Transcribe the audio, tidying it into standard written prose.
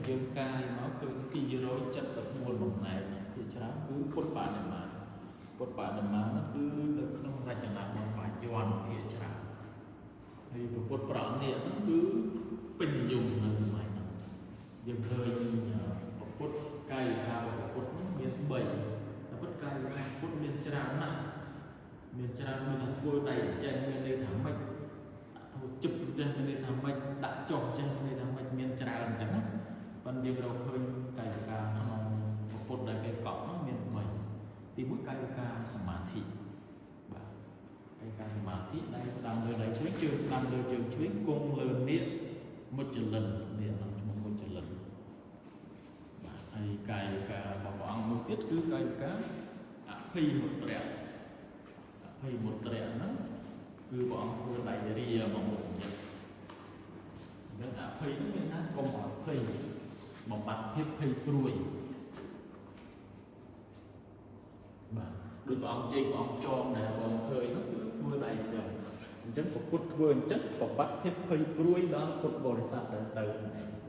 យើងកាយមកឃើញ274បំណែកភាគច្រើនគឺពុទ្ធបដិមាពុទ្ធបដិមាហ្នឹងគឺនៅក្នុងរចនាបថបាយ័នភាគច្រើនហើយពុទ្ធប្រអនាគហ្នឹងគឺពេញនិយមនៅសម័យហ្នឹងយើងឃើញពុទ្ធកាយវិការរបស់ពុទ្ធហ្នឹងមាន3តែពុទ្ធកាយវិការពុទ្ធមានច្រើនណាស់មានច្រើនមានថាធ្វើដៃចេះមានន័យថាម៉េច ធ្វើជឹបចេះមានន័យថាម៉េចដាក់ចុះចេះមានន័យថាម៉េចមានច្រើនអញ្ចឹងណាប៉ុន្តែយើងរកឃើញកាយវិការក្នុងពុទ្ធដែលគេកក់ហ្នឹងមាន3ទី1កាយវិការសមាធិបាទកាយវិការសមាធិដៃស្ដាំលើដៃឆ្វេងជើងស្ដាំលើជើងឆ្វេងគង់លើនាគមុជលិននាគហ្នឹងឈ្មោះមុជលិនបាទហើយកាយវិការរបស់ព្រះអង្គមួយទៀតគឺកាយវិការអភ័យមុត្រៈអភ័យមុត្រៈហ្នឹង គឺព្រះអង្គធ្វើដៃរាមកមុខញឹកអញ្ចឹងអភ័យហ្នឹងមានថាកុំឲ្យភ័យបំបត្តិភាពភ័យព្រួយបាទដូចព្រះអង្គជ័យព្រះអង្គចងដែលបងឃើញនោះគឺធ្វើដៃអញ្ចឹងអញ្ចឹងពុទ្ធធ្វើអញ្ចឹងបំបត្តិភាពភ័យព្រួយដល់ពុទ្ធបរិស័ទដែលទៅហ្នឹងឯង។